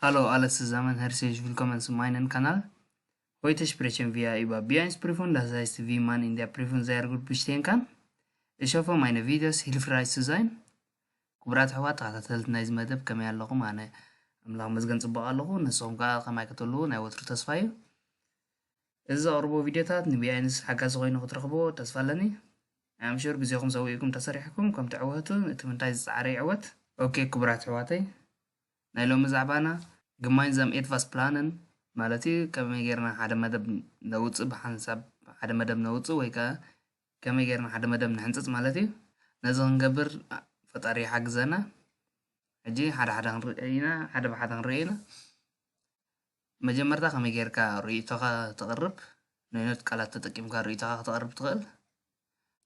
Hallo alle zusammen, herzlich willkommen zu meinem Kanal. Heute sprechen wir über Beains Prüfung, das heißt, wie man in der Prüfung sehr gut bestehen kann. Ich hoffe, meine Videos hilfreich zu sein. ክቡራት ኣሕዋት ተኸታተልቲ ናይዚ መደብ ከመይ ኣለኹም? ኣነ ኣምላኽ መስገን ጽቡቕ ኣለኹ። ንስኹም ከኣ ከማይ ክትህልዉ ናይ ወትሩ ተስፋ እዩ። እዚ ዘቕርቦ ቪድዮታት ንቢኣይንስ ሓጋዚ ኮይኑ ክትረኽብዎ ተስፋ ኣለኒ። ኣምሹር ግዜኹም ሰዊእኩም ተሰሪሕኩም ከም ትዕወቱ እቲ ምንታይ ዝጸዓረ ይዕወት። ኦኬ ክቡራት ኣሕዋተይ፣ ናይ ሎሚ ዛዕባና gemeinsam etwas planen ማለት እዩ። ከመይ ጌርና ሓደ መደብ ነውጽእ፣ ብሓንሳብ ሓደ መደብ ነውጽእ ወይ ከኣ ከመይ ጌርና ሓደ መደብ ንሕንጽጽ ማለት እዩ። ነዚ ክንገብር ፈጣሪ ይሓግዘና። ሕጂ ሓደ ሓደ ክንርኢ ኢና፣ ሓደ ብሓደ ክንርኢ ኢና። መጀመርታ ከመይ ጌርካ ርእይቶኻ ተቕርብ፣ ነይኖት ቃላት ተጠቂምካ ርእይቶኻ ከተቕርብ ትኽእል።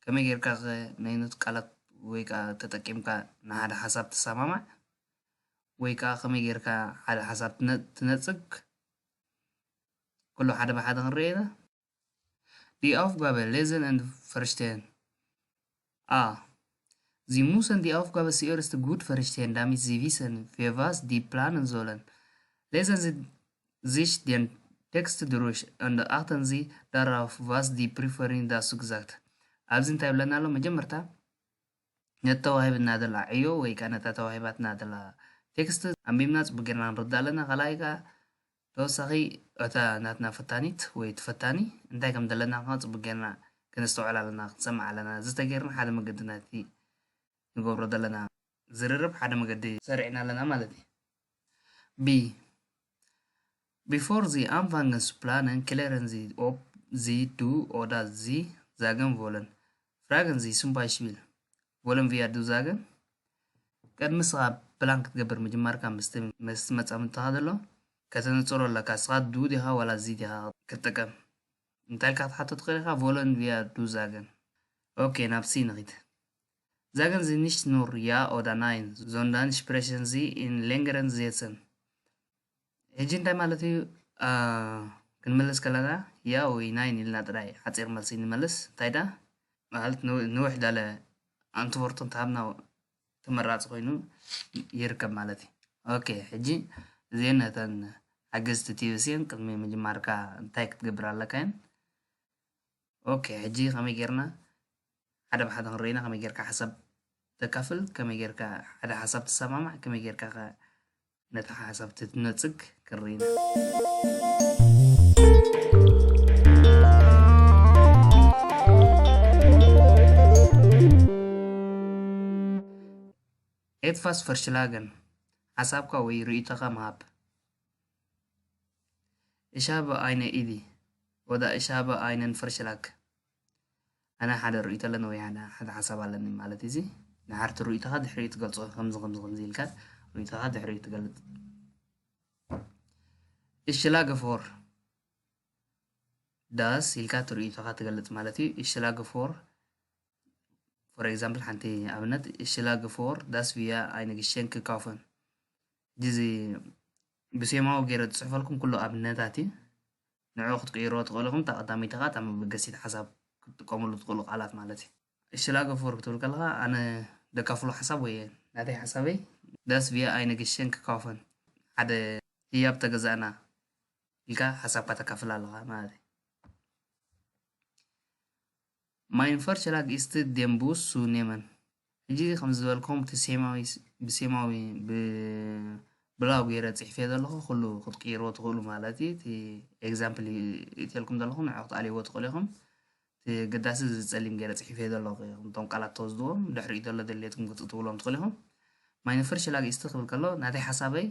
ከመይ ጌርካ ከ ነይኖት ቃላት ወይ ከኣ ተጠቂምካ ንሓደ ሓሳብ ትሰማማዕ ወይ ከኣ ከመይ ጌርካ ሓደ ሓሳብ ትነ- ትነጽግ፣ ኩሉ ሓደ ብሓደ ክንርኢ ኢና። Die Aufgabe lesen und verstehen. A. Sie müssen die Aufgabe zuerst gut verstehen, damit Sie wissen, für was Sie planen sollen. Lesen Sie sich den Text durch und achten Sie darauf, was die Prüferin dazu gesagt. ኣብዚ እንታይ ይብለና ኣሎ? መጀመርታ ነቲ ተዋሂብና ዘላ ዕዮ ወይ ከኣ ነታ ተዋሂባትና ዘላ ቴክስት ኣንቢብና ጽቡቅ ጌርና ንርዳእ ኣለና። ካልኣይ ከኣ ተወሳኺ እታ ናትና ፈታኒት ወይ እቲ ፈታኒ እንታይ ከም ዘለና ከኣ ጽቡቅ ጌርና ክንስተውዕል ኣለና፣ ክንሰምዕ ኣለና። እዚ ተጌርና ሓደ መገዲ ናይቲ ንገብሮ ዘለና ዝርርብ ሓደ መገዲ ሰሪዕና ኣለና ማለት እዩ። B. Bevor Sie anfangen zu planen, klären Sie, ob Sie du oder sie sagen wollen. Fragen Sie zum Beispiel, wollen wir du sagen? ቅድሚ ንስኻ ፕላን ክትገብር ምጅማርካ ምስቲ ምስቲ መጻምድትኻ ዘሎ ከተነጽሮ ኣለካ። ንስኻ du ዲኻ ዋላ sie ዲኻ ክትጥቀም? እንታይ ኢልካ ክትሓቶ ትኽእል ኢኻ? Wollen wir du sagen? ኦኬ፣ ናብ C ንኺድ። Sagen Sie nicht nur ja oder nein, sondern sprechen Sie in längeren Sätzen. ሕጂ እንታይ ማለት እዩ? ኣ፣ ክንምልስ ከለና ja ወይ nein ኢልና ጥራይ ሓጺር መልሲ ንመልስ። እንታይ ደኣ ማለት ንው- ንውሕ ዳለ ኣንትወርቱ እንተሃብና ተመራጺ ኮይኑ ይርከብ ማለት እዩ። ኦኬ፣ ሕጂ እዚአን ነተን ሓገዝቲ ቲቪስ እየን። ቅድሚ ምጅማርካ እንታይ ክትገብር ኣለካ እየን? ኦኬ፣ ሕጂ ከመይ ጌርና ሓደ ብሓደ ክንርኢና፣ ከመይ ጌርካ ሓሳብ ተካፍል፣ ከመይ ጌርካ ሓደ ሓሳብ ትሰማማዕ፣ ከመይ ጌርካ ከ ነቲ ሓሳብ ትነጽግ ክንርኢና። Etwas vorschlagen፣ ሓሳብካ ወይ ርእይቶኻ ምሃብ። Ich habe eine Idee oder ich habe einen Vorschlag። ኣነ ሓደ ርእይቶ ኣለኒ ወይ ሓደ ሓደ ሓሳብ ኣለኒ ማለት እዩ። እዚ ንሓርቲ ርእይቶኻ ድሕሪኡ ትገልጾ፣ ከምዚ ከምዚ ከምዚ ኢልካ ርእይቶኻ ድሕሪኡ ትገልጽ። Ich schlage vor das ኢልካ እቲ ርእይቶኻ ትገልጽ ማለት እዩ። Ich schlage vor፣ for example፣ ሓንቲ ኣብነት፣ Ich schlage vor, dass wir ein Geschenk kaufen። ሕጂ እዚ ብሴማዊ ገይረ ዝጽሕፈልኩም ኩሉ ኣብነታት እዩ። ንዕኡ ክትቅይርዎ ትኽእሉ ኢኹም። እታ ቀዳመይቲ ከኣ እታ መበገሲት ሓሳብ ክትጥቀምሉ ትኽእሉ ቃላት ማለት እዩ። Ich schlage vor ክትብል ከለኻ ኣነ ደካፍሎ ሓሳብ ወይ ናተይ ሓሳበይ dass wir ein Geschenk kaufen፣ ሓደ ህያብ ተገዛእና ኢልካ ሓሳብካ ተካፍል ኣለኻ ማለት እዩ። Mein Vorschlag ist, den Bus zu nehmen። ሕጂ ከም ዝበልኩም እቲ ሴማዊ ብሴማዊ ብብላው ገይረ ጽሒፈዮ ዘለኹ ኩሉ ክትቅይርዎ ትኽእሉ ማለት እዩ። እቲ ኤግዛምፕል እትልኩም ዘለኹም ንዑ ክትኣልይዎ ትኽእሉ ኢኹም። እቲ ገዳሲ እዚ ጸሊም ገይረ ጽሒፈዮ ዘለኹ ኢኹም። እቶም ቃላት ተወስድዎም ድሕሪኡ ዘሎ ደልየትኩም ክትእትውሎም ትኽእሉ ኢኹም። Mein Vorschlag ist ክብል ከሎ ናተይ ሓሳበይ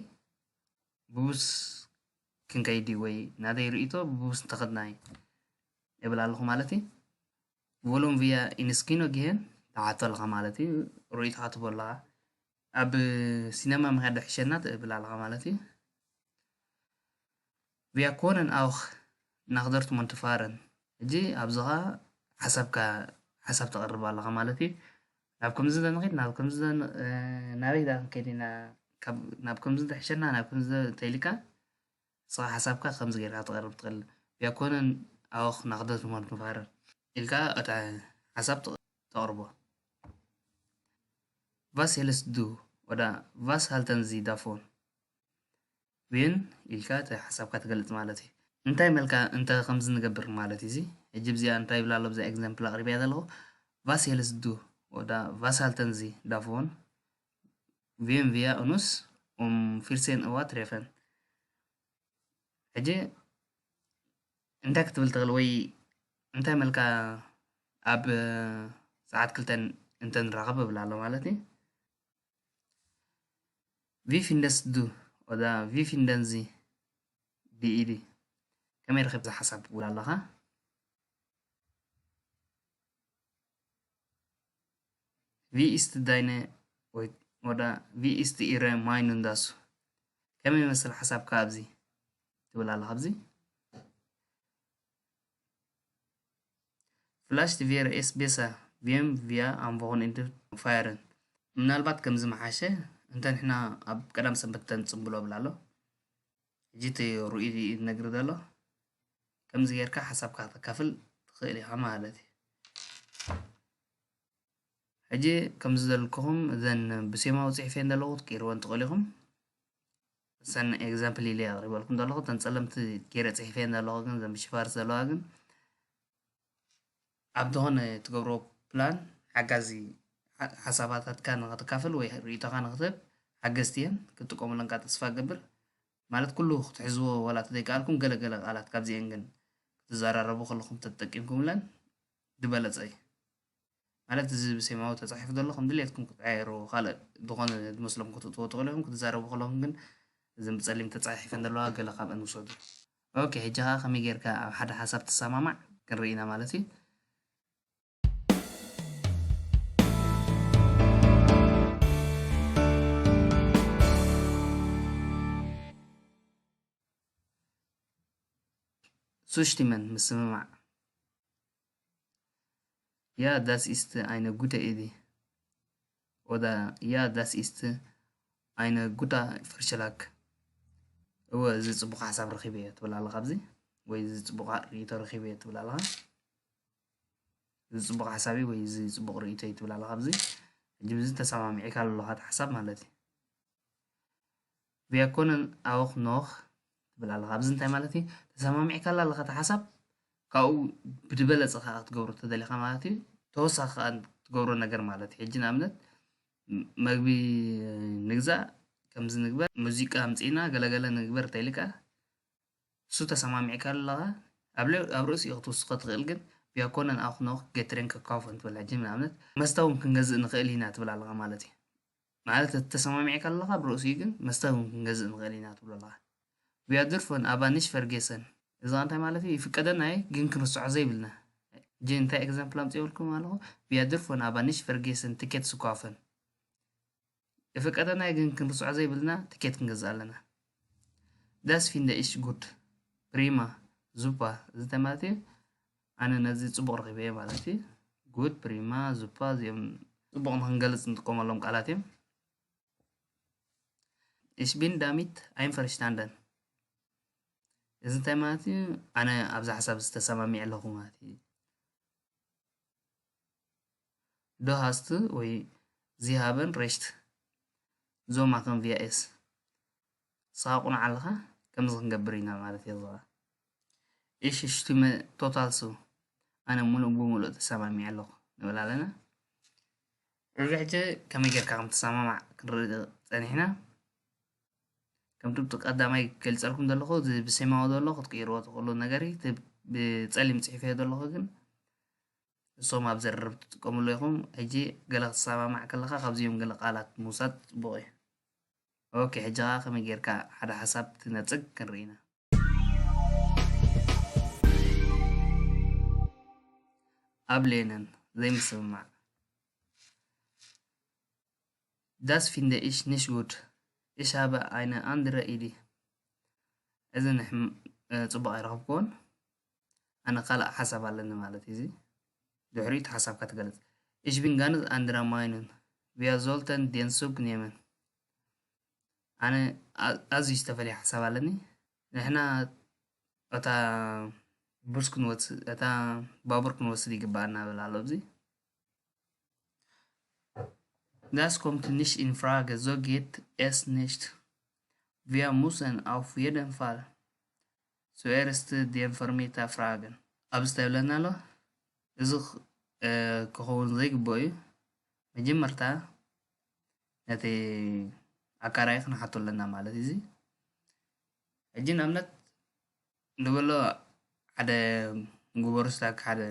ብቡስ ክንከይድ እዩ ወይ ናተይ ርእይቶ ብቡስ እንተኸድናይ እብል ኣለኹ ማለት እዩ። Wollen wir ins Kino gehen? ትሓቶ ኣለኻ ማለት እዩ። ርእይቶኻ ትቦ ኣለኻ። ኣብ ሲነማ ምኻድ ዶ ሕሸና ትብል ኣለኻ ማለት እዩ። Wir können auch nach Dortmund fahren። ሕጂ ኣብዚ ኸኣ ሓሳብካ ሓሳብ ተቕርብ ኣለኻ ማለት እዩ። ናብ ከምዚ ዶ ንኺድ፣ ናብ ከምዚ ዶ ን- እ፣ ናበይ ዳ ክንከይድ ኢና? ካብ ናብ ከምዚ ዶ ሕሸና፣ ናብ ከምዚ ዶ እንተ ኢልካ ንስኻ ሓሳብካ ከምዚ ጌርካ ክትቐርብ ትኽእል። Wir können auch nach Dortmund fahren ኢልካ እታ ሓሳብ ተቕ- ተቕርቦ። Was hältst du? Oder was halten Sie davon? ዌን ኢልካ እቲ ሓሳብካ ትገልጽ ማለት እዩ። እንታይ መልካ እንተ ከምዚ ንገብር ማለት እዩ። እዚ ሕጂ ብዚኣ እንታይ ይብል ኣሎ? ብዛ ኤግዛምፕል ኣቕሪበያ ዘለኹ። ቫስ ሄልስ ዱ፣ ወዳ ቫስ ሃልተን ዚ ዳፎን፣ ዌን ቪያ ኡኑስ ኡም ፊርሴን እዋ ትሬፈን። ሕጂ እንታይ ክትብል ትኽእል ወይ እንታይ መልካ ኣብ ሰዓት ክልተን እንተንራኸብ እብል ኣሎ ማለት እዩ። ቪ ፊንደስ ዱ፣ ወዳ ቪ ፊንደን ዚ ዲ ኢ ዲ። ከመይ ረኺብ ዝሓሳብ ትብል ኣለኻ? ቪ ኢስት ዳይነ ወይ ወዳ ቪ ኢስት ኢረ ማይኑንዳሱ። ከመይ ይመስል ሓሳብካ ኣብዚ ትብል ኣለኻ ኣብዚ? ፍላሽ ቲ ቪ ር ኤስ ቤሳ ቪም ቪያ ኣንቮሆን ኢንድ ፋየርን። ምናልባት ከምዚ መሓሸ እንተ ንሕና ኣብ ቀዳም ሰንበት ተንጽምብሎ ብል ኣሎ። ሕጂ እቲ ርእዩ እዩ ዝነግር ዘሎ። ከምዚ ጌርካ ሓሳብካ ከተካፍል ትኽእል ኢኻ ማለት እዩ። ሕጂ ከምዚ ዘልኩኹም እዘን ብሴማዊ ጽሒፈን ዘለኹ ክትቅይርወን ትኽእሉ ኢኹም። እሰን ኤግዛምፕል ኢለ ኣቕሪበልኩም ዘለኹ እተን ጸለምቲ ገይረ ጽሒፈን ዘለኹ ግን እዘን ብሽፋርስ ዘለዋ ግን ኣብ ዝኾነ ትገብሮ ፕላን ሓጋዚ ሓ- ሓሳባታትካ ንኽትካፍል ወይ ርእይቶኻ ንኽትህብ ሓገዝቲ እየን። ክትጥቀሙለን ከዓ ተስፋ እገብር። ማለት ኩሉ ክትሕዝዎ ዋላ ተዘይከኣልኩም ገለገለ ቃላት ካብዚአን ግን ክትዘራረቡ ከለኹም ተጠቂምኩምለን ዝበለጸ እዩ። ማለት እዚ ብሴማዊ ተጻሒፉ ዘሎ ከም ድሌትኩም ክትቀያየሩ ካልእ ዝኾነ ዝመስሎም ክትእትዎ ትኽእሉ ኢኹም። ክትዛረቡ ከለኹም ግን እዘን ብጸሊም ተጻሒፈን ዘለዋ ገለ ካብአን ውሰዱ። ኦኬ፣ ሕጂ ኸዓ ከመይ ጌርካ ኣብ ሓደ ሓሳብ ትሰማማዕ ክንርኢ ኢና ማለት እዩ። ሱሽቲመን ምስምማዕ። Ja, das ist eine gute Idee. Oder ja, das ist ein guter Vorschlag. እወ፣ እዚ ጽቡቕ ሓሳብ ረኺበ እየ ትብል ኣለኻ ኣብዚ፣ ወይ እዚ ጽቡቕ ርእይቶ ረኺበ እየ ትብል ኣለኻ። እዚ ጽቡቕ ሓሳብ እዩ ወይ እዚ ጽቡቕ ርእይቶ እዩ ትብል ኣለኻ ኣብዚ። ሕጂ ብዚ ተሰማሚዕካ ኣለኻ እቲ ሓሳብ ማለት እዩ። Wir können auch noch ትብል ኣለኻ። ኣብዚ እንታይ ማለት እዩ? ተሰማሚዕካላ ኣለኻ እቲ ሓሳብ፣ ካብኡ ብዝበለጸ ከኣ ክትገብሮ ተደሊኻ ማለት እዩ። ተወሳኺ ከኣ ትገብሮ ነገር ማለት እዩ። ሕጂ ንኣብነት፣ ም-፣ መግቢ ንግዛእ፣ ከምዚ ንግበር፣ ሙዚቃ ኣምጺእና፣ ገለገለ ንግበር እንተኢልካ፣ እሱ ተሰማሚዕካ ኣለኻ፣ ኣብ ለ-፣ ኣብ ርእሲኡ ክትውስኾ ትኽእል፣ ግን wir können auch noch Getränke kaufen ትብል። ሕጂ ንኣብነት፣ መስተ እውን ክንገዝእ ንኽእል ኢና ትብል ኣለኻ ማለት እዩ። ማለት፣ እቲ ተሰማሚዕካ ኣለኻ፣ ኣብ ርእሲኡ ግን መስተ እውን ክንገዝእ ንኽእል ኢና ትብሎ ኣለኻ። Wir dürfen aber nicht vergessen። እዚ እንታይ ማለት እዩ? ይፍቀደና እዩ፣ ግን ክንርስዖ ዘይብልና። ሕጂ እንታይ ኤግዛምፕል ኣምጽኤልኩም ኣለኹ? Wir dürfen aber nicht vergessen Ticket zu kaufen። ይፍቀደና እዩ፣ ግን ክንርስዖ ዘይብልና ትኬት ክንገዝእ ኣለና። Das finde ich gut። Prima። Super። እዚ እንታይ ማለት እዩ? ኣነ ነዚ ጽቡቕ ረኺበዮ ማለት እዩ። Gut፣ prima፣ super፣ እዚኦም ጽቡቕ ንኽንገልጽ እንጥቀመሎም ቃላት እዮም። Ich bin damit einverstanden። እዚ እንታይ ማለት እዩ? ኣነ ኣብዚ ሓሳብ እዚ ተሰማሚዐ ኣለኹ ማለት እዩ። Du hast ወይ Sie haben recht። So machen wir es። ንስኻ ቅኑዕ ኣለኻ፣ ከምዚ ክንገብር ኢና ማለት እዩ። እዛ Ich stimme total zu። ኣነ ሙሉእ ብሙሉእ ተሰማሚዐ ኣለኹ ንብል ኣለና። እዚ ሕጂ ከመይ ጌርካ ከም ትሰማማዕ ክንርኢ ጸኒሕና። ከምቲ ብቲ ቀዳማይ ገልጸልኩም ዘለኹ፣ እዚ ብሰማያዊ ዘሎ ክትቅይርዎ ትኽእሉ ነገር እዩ። እቲ ብጸሊም ጽሒፈዮ ዘለኹ ግን ንሶም ኣብ ዘረርብ ትጥቀምሉ ኢኹም። ሕጂ ገለ ክትሰማማዕ ከለኻ ካብዚኦም ገለ ቃላት ምውሳድ ጽቡቕ እዩ። ኦኬ፣ ሕጂ ኸኣ ከመይ ጌርካ ሓደ ሓሳብ ትነጽግ ክንርኢ ኢና። ኣብ ሌነን ዘይምስምማዕ። Das finde ich nicht gut. Ich habe eine andere Idee. እዚ ንሕም-፣ እ፣ ጽቡቕ ኣይረኸብክዎን። ኣነ ካልእ ሓሳብ ኣለኒ ማለት እዩ። እዚ ድሕሪኡ እቲ ሓሳብካ ትገልጽ። Ich bin ganz anderer Meinung. Wir sollten den Zug nehmen. ኣነ ኣ-፣ ኣዝዩ ዝተፈልየ ሓሳብ ኣለኒ። ንሕና እታ ቡስ ክንወስድ፣ እታ ባቡር ክንወስድ ይግባኣና እብል ኣሎ ኣብዚ። Das kommt nicht in Frage, so geht es nicht. Wir müssen auf jeden Fall zuerst den Vermieter fragen. ኣብዚ ተብለና ኣሎ። እዚ ኽ-፣ እ፣ ክኸውን ዘይግብኦ እዩ። መጀመርታ ነቲ ኣካራይ ክንሓቶ ኣለና ማለት እዩ። እዚ ሕጂ ንኣብነት ንበሎ ሓደ ግበሩ ስታክ ሓደ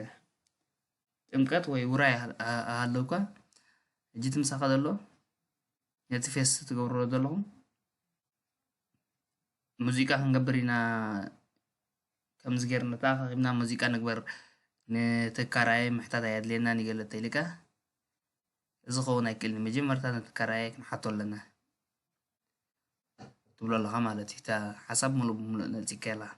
ጥምቀት ወይ ውራይ ኣሃ-፣ ኣሃለውካ፣ ሕጂ እቲ ምሳኻ ዘሎ ነቲ ፌስት ትገብርዎ ዘለኹም ሙዚቃ ክንገብር ኢና፣ ከምዚ ጌርና ተኣኻኺብና ሙዚቃ ንግበር፣ ንተካራየ ምሕታት ኣየድልየናን እዩ ገለ ተይልካ፣ እዚ ክኸውን ኣይክእልን እዩ። መጀመርታ ነቲ ካራየ ክንሓቶ ኣለና ትብሎ ኣለኻ ማለት እዩ። እታ ሓሳብ ምሉእ ብምሉእ ነጺግካያ ኣለኻ።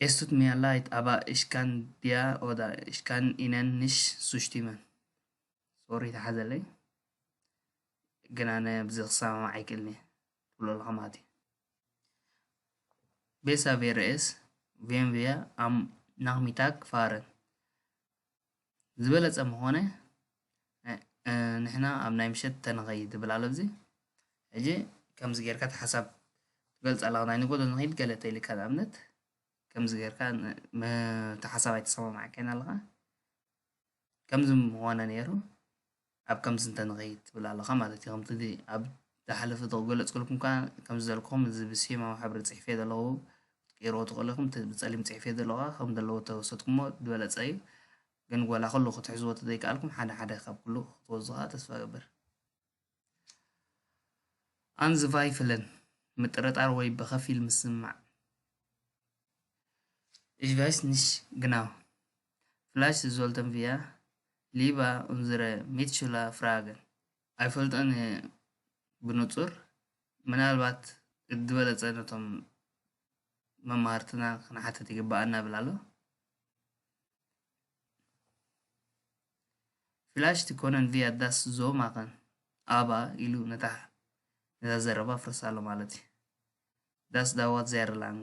Es tut mir leid, aber ich kann dir oder ich kann Ihnen nicht zustimmen. ሶሪ፣ ተሓዘለይ፣ ግን ኣነ ብዚ ክሰማማዕ ኣይክእልን እየ ትብሎ ኣለኻ ማለት እዩ። Besser wäre es, wenn wir am Nachmittag fahren. ዝበለጸ ምኾነ፣ እ፣ እ፣ ንሕና ኣብ ናይ ምሸት ተንኸይድ ትብል ኣሎ ኣብዚ። ሕጂ ከምዚ ጌርካ እቲ ሓሳብ ትገልጽ ኣለኻ፣ ናይ ንጎዶ ንኸይድ ገለ ተይልካ ንኣብነት፣ ከምዚ ጌርካ ን-፣ ም-፣ እቲ ሓሳብ ኣይተሰማማዕካን ኣለኻ። ከምዚ ምኾነ ነይሩ፣ ኣብ ከምዚ እንተንኸይድ ትብል ኣለኻ ማለት እዩ። ከምቲ ኣብ ዝሓለፈ ዝገለጽኩልኩም ከኣ፣ ከምዚ ዘልኩም እዚ ብሰማያዊ ሕብሪ ጽሒፈ ዘለኹ ክትቀይርዎ ትኽእሉ ኢኹም። እቲ ብጸሊም ጽሒፈ ዘለኹ ከም ዘለዎ ተወሰድኩሞ ዝበለጸ እዩ። ግን ወላ ኩሉ ክትሕዝዎ ተዘይከኣልኩም፣ ሓደ ሓደ ካብ ኩሉ ክትወስዱ ከኣ ተስፋ እገብር። Anzweifeln፣ ምጥርጣር ወይ ብኸፊል ምስማዕ። Ich weiß nicht genau. Vielleicht sollten wir lieber unsere Mitschüler fragen. ኣይፈልጦን እየ ብንጹር። ምናልባት ዝበለጸ ነቶም መማህርትና ክንሓትት ይግባኣና እብል ኣሎ። Vielleicht können wir das so machen, aber ኢሉ ነታ፣ ነታ ዘረባ ፍርስ ኣሎ ማለት እዩ። Das dauert sehr lang.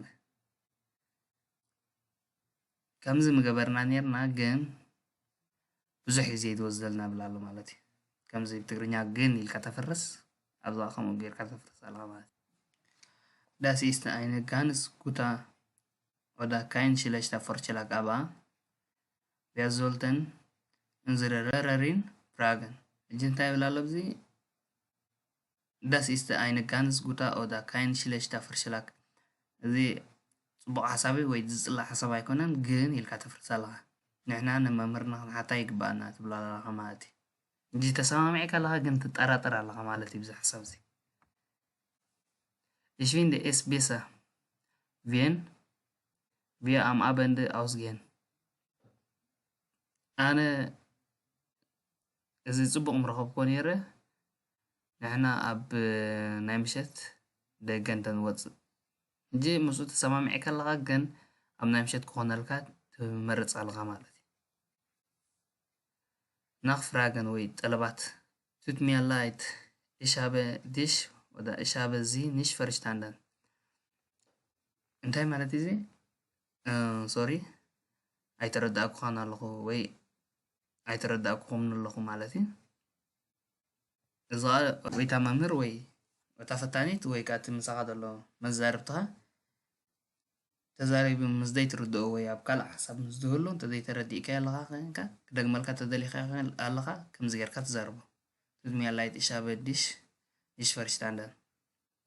ከምዚ ምገበርና ኔርና፣ ግን ብዙሕ ግዜ ይወስደልና እብል ኣሎ ማለት እዩ። ከምዚ ብትግርኛ ግን ኢልካ ተፍርስ፣ ኣብዛ ከምኡ ጌርካ ተፍርስ ኣለኻ ማለት እዩ። Das ist eine ganz gute oder kein schlechter Vorschlag, aber wir sollten unsere Lehrerin fragen. ሕጂ እንታይ ይብል ኣሎ ኣብዚ? Das ist eine ganz gute oder kein schlechter Vorschlag. እዚ ጽቡቕ ሓሳብ እዩ ወይ ዝጽላእ ሓሳብ ኣይኮነን፣ ግን ኢልካ ተፍርስ ኣለኻ። ንሕና ንመምህርና ክንሓታ ይግባኣና ትብል ኣለኻ ማለት እዩ። እንጂ ተሰማሚዕካ ኣለኻ፣ ግን ትጠራጠር ኣለኻ ማለት እዩ ብዚ ሓሳብ እዚ። Ich finde es besser, wenn wir am Abend ausgehen. ኣነ እዚ ጽቡቕ ምረኸብኩዎ ነይረ፣ ንሕና ኣብ ናይ ምሸት ደገ እንተንወጽእ። ሕጂ ምስኡ ተሰማሚዕካ ኣለኻ፣ ግን ኣብ ናይ ምሸት ክኾነልካ ትመርጽ ኣለኻ ማለት እዩ። Nachfragen ወይ ጠለባት። Tut mir leid, ich habe dich oder ich habe sie nicht verstanden. እንታይ ማለት እዩ እዚ? እ፣ ሶሪ፣ ኣይተረዳእኩኻን ኣለኹ ወይ ኣይተረዳእኩኹምን ኣለኹ ማለት እዩ። እዚ ኸኣ ወይ እታ መምህር ወይ እታ ፈታኒት ወይ ከኣ እቲ ምሳኻ ዘሎ መዛርብትኻ ተዛሪቡ ምስ ዘይትርድኦ ወይ ኣብ ካልእ ሓሳብ ምስ ዝህሉ እንተዘይተረዲእካዮ ኣለኻ ኮይንካ፣ ክደግመልካ ተደሊኻ ኣለኻ፣ ከምዚ ጌርካ ትዛረቦ። Tut mir leid, ich habe dich nicht verstanden.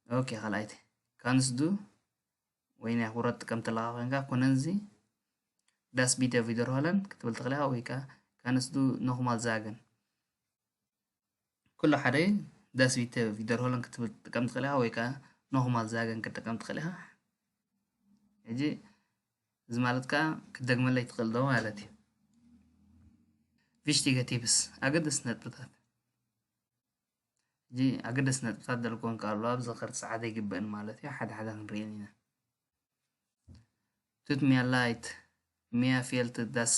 ኦኬ፣ ካልኣይቲ። Kannst du ወይ ናይ ኣኽብሮት ትጥቀም ተለኻ ኮይንካ፣ können Sie das bitte wiederholen ክትብል ትኽእል ኢኻ፣ ወይ ከኣ Kannst du nochmal sagen። ኩሉ ሓደ እዩ። Das bitte wiederholen ክትብል ትጥቀም ትኽእል ኢኻ፣ ወይ ከኣ nochmal sagen ክትጥቀም ትኽእል ኢኻ። ሕጂ እዚ ማለት ከኣ ክትደግመለይ ትኽእል ዶ ማለት እዩ። Wichtige Tipps፣ ኣገደስቲ ነጥብታት። ሕጂ ኣገደስቲ ነጥብታት ደልኮን ከኣ ኣለዋ፣ ኣብዚ ክርሳዕ ዘይግበእን ማለት እዩ። ሓደ ሓደ ክንርእየን ኢና። Tut mir leid, mir fällt das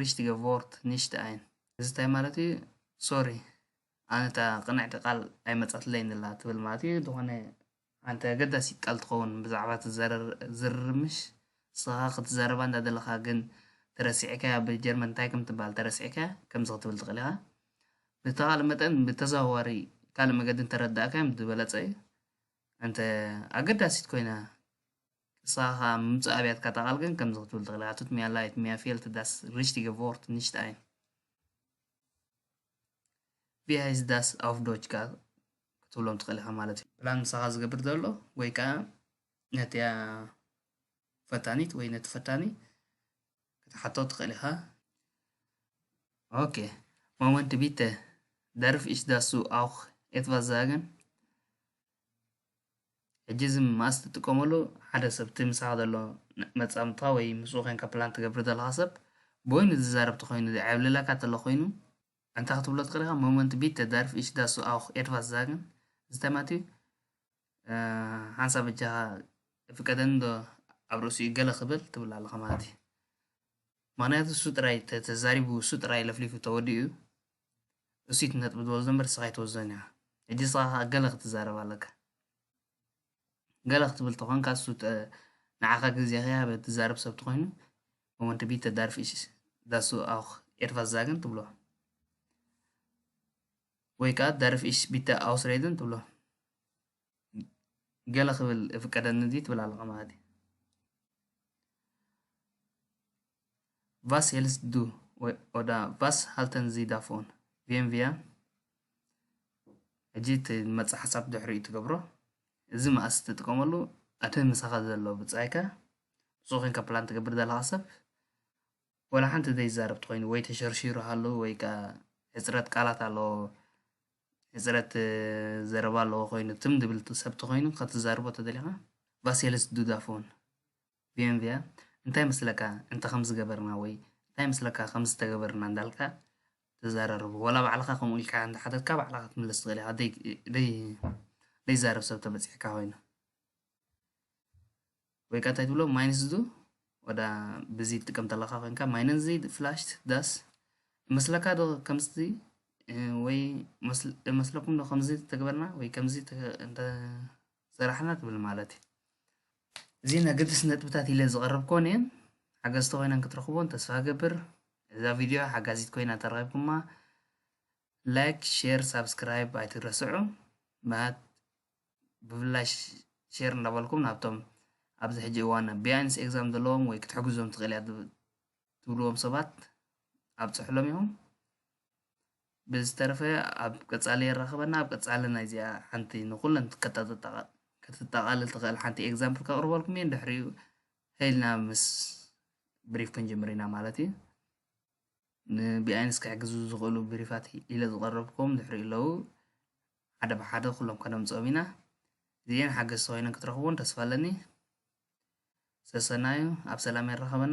richtige Wort nicht ein. እዚ እንታይ ማለት እዩ? ሶሪ፣ ኣነ እታ ቅንዕቲ ቃል ኣይመጻትለይን ኣላ ትብል ማለት እዩ። ዝኾነ ሓንቲ ኣገዳሲት ቃል ትኸውን ብዛዕባ እቲ ዘረር-፣ ዝርርብ፣ ምሽ ንስኻ ክትዛረባ እንዳደለኻ ግን ተረሲዕካያ፣ ብጀርመን እንታይ ከም ትበሃል ተረሲዕካያ፣ ከምዚ ክትብል ትኽእል ኢኻ። ብተኻእለ መጠን ብተዘዋዋሪ ካልእ መገዲ እንተረዳእካዮም ዝበለጸ እዩ። እንተ ኣገዳሲት ኮይና ንስኻ ከዓ ምምፃእ ኣብያትካ ጠቓል ግን ከምዚ ክትብል ትኽእል ኢኻ። Tut mir leid, mir fehlt das richtige Wort nicht ein. Wie heißt das auf Deutsch ከዓ ክትብሎም ትኽእል ኢኻ ማለት እዩ። ፕላን ምሳኻ ዝገብር ዘሎ ወይ ከዓ ነቲያ ፈታኒት ወይ ነቲ ፈታኒ ክትሓቶ ትኽእል ኢኻ። Okay, Moment bitte, darf ich dazu auch etwas sagen? ሕጂ እዚ ማስ ትጥቀመሉ ሓደ ሰብ እቲ ምሳኻ ዘሎ መጻምድኻ ወይ ምስኡ ኮይንካ ፕላን ትገብር ዘለኻ ሰብ ብወይኑ ዝዛረብ ተኾይኑ ዘዕብልለካ ተሎ ኮይኑ እንታይ ክትብሎ ትኽእል ኢኻ? Moment bitte, darf ich dazu auch etwas sagen? ዝተማትዩ ሓንሳብ በጃኻ ፍቀደኒ ዶ ኣብ ርእሲኡ ገለ ክብል ትብል ኣለኻ ማለት እዩ። ምክንያቱ እሱ ጥራይ ተዛሪቡ እሱ ጥራይ ለፍሊፉ ተወዲኡ እሱ እቲ ነጥቢ ዝወስዶ እምበር ንስኻ ኣይትወስዶን ኢኻ። ሕጂ ንስኻ ከዓ ገለ ክትዛረብ ኣለካ። ገለ ክትብል ተኾንካ እሱ ንዓኻ ግዜ ከይሃበ ትዛረብ ሰብ ተኾይኑ Moment bitte, darf ich dazu auch etwas sagen ትብሎ ወይ ከዓ darf ich bitte ausreden ትብሎ። ገለ ክብል ፍቀደኒ እዚ ትብል ኣለኻ ማለት እዩ። Was hältst du oder was halten Sie davon? Wenn wir ሕጂ እቲ መጽእ ሓሳብ ድሕሪኡ ትገብሮ እዚ መኣስ ትጥቀመሉ እቲ ምሳኻ ዘሎ ብጻይካ ንሱ ኮይንካ ፕላን ትገብር ዘለኻ ሰብ ወላ ሓንቲ ዘይዛረብ ተኮይኑ ወይ ተሸርሺሩ ሃሉ ወይ ከዓ ሕፅረት ቃላት ኣለዎ ሕፅረት ዘረባ ኣለዎ ኮይኑ ትም ድብል ሰብ ተኮይኑ ከተዛርቦ ተደሊኻ ቫሴልስ ዱዳፎን ቪኤምቪያ እንታይ መስለካ እንተ ከም ዝገበርና ወይ እንታይ መስለካ ከም ዝተገበርና እንዳልካ ተዛራርቡ ወላ ባዕልኻ ከምኡ ኢልካ እንዳሓተትካ ባዕልኻ ክትምልስ ትኽእል ኢኻ ዘይዛረብ ሰብ ተበፂሕካ ኮይኑ ወይ ከዓ እንታይ ትብሎ ማይንስ ዱ ወዳ ብዚ ትጥቀም ተለካ ኮይንካ ማይነን ዚ ፍላሽት ዳስ መስለካ ዶ ከምዚ ወይ መስለኩም ዶ ከምዚ ተግበርና ወይ ከምዚ እንተሰራሕና ትብል ማለት እዩ እዚ ናይ ግድስ ነጥብታት ኢለ ዝቐረብኮን እየን ሓገዝቲ ኮይነን ክትረኽቦን ተስፋ ገብር እዛ ቪድዮ ሓጋዚት ኮይና ተረኺብኩማ ላይክ ሼር ሳብስክራይብ ኣይትረስዑ ማለት ብፍላይ ሼር እንዳበልኩም ናብቶም ኣብዚ ሕጂ እዋን ቢያንስ ኤግዛም ዘለዎም ወይ ክትሕግዞም ትኽእል እያ ትብልዎም ሰባት ኣብፅሕሎም ኢኹም ብዝተረፈ ኣብ ቀፃሊ የራኸበና ኣብ ቀፃሊ ናይዚኣ ሓንቲ ንኩለን ክትጠቃልል ትኽእል ሓንቲ ኤግዛምፕል ከቅርበልኩም እየ ድሕሪኡ ሄልና ምስ ብሪፍ ክንጅምር ኢና ማለት እዩ ንቢኣይንስ ክሕግዙ ዝኽእሉ ብሪፋት ኢለ ዝቐረብኩም ድሕሪ ኣለዉ ሓደ ብሓደ ኩሎም ከነምፅኦም ኢና እዚአን ሓገዝቲ ኮይነን ክትረኽቡን ተስፋ ኣለኒ ሰሰናዩ ኣብ ሰላም የራኸበና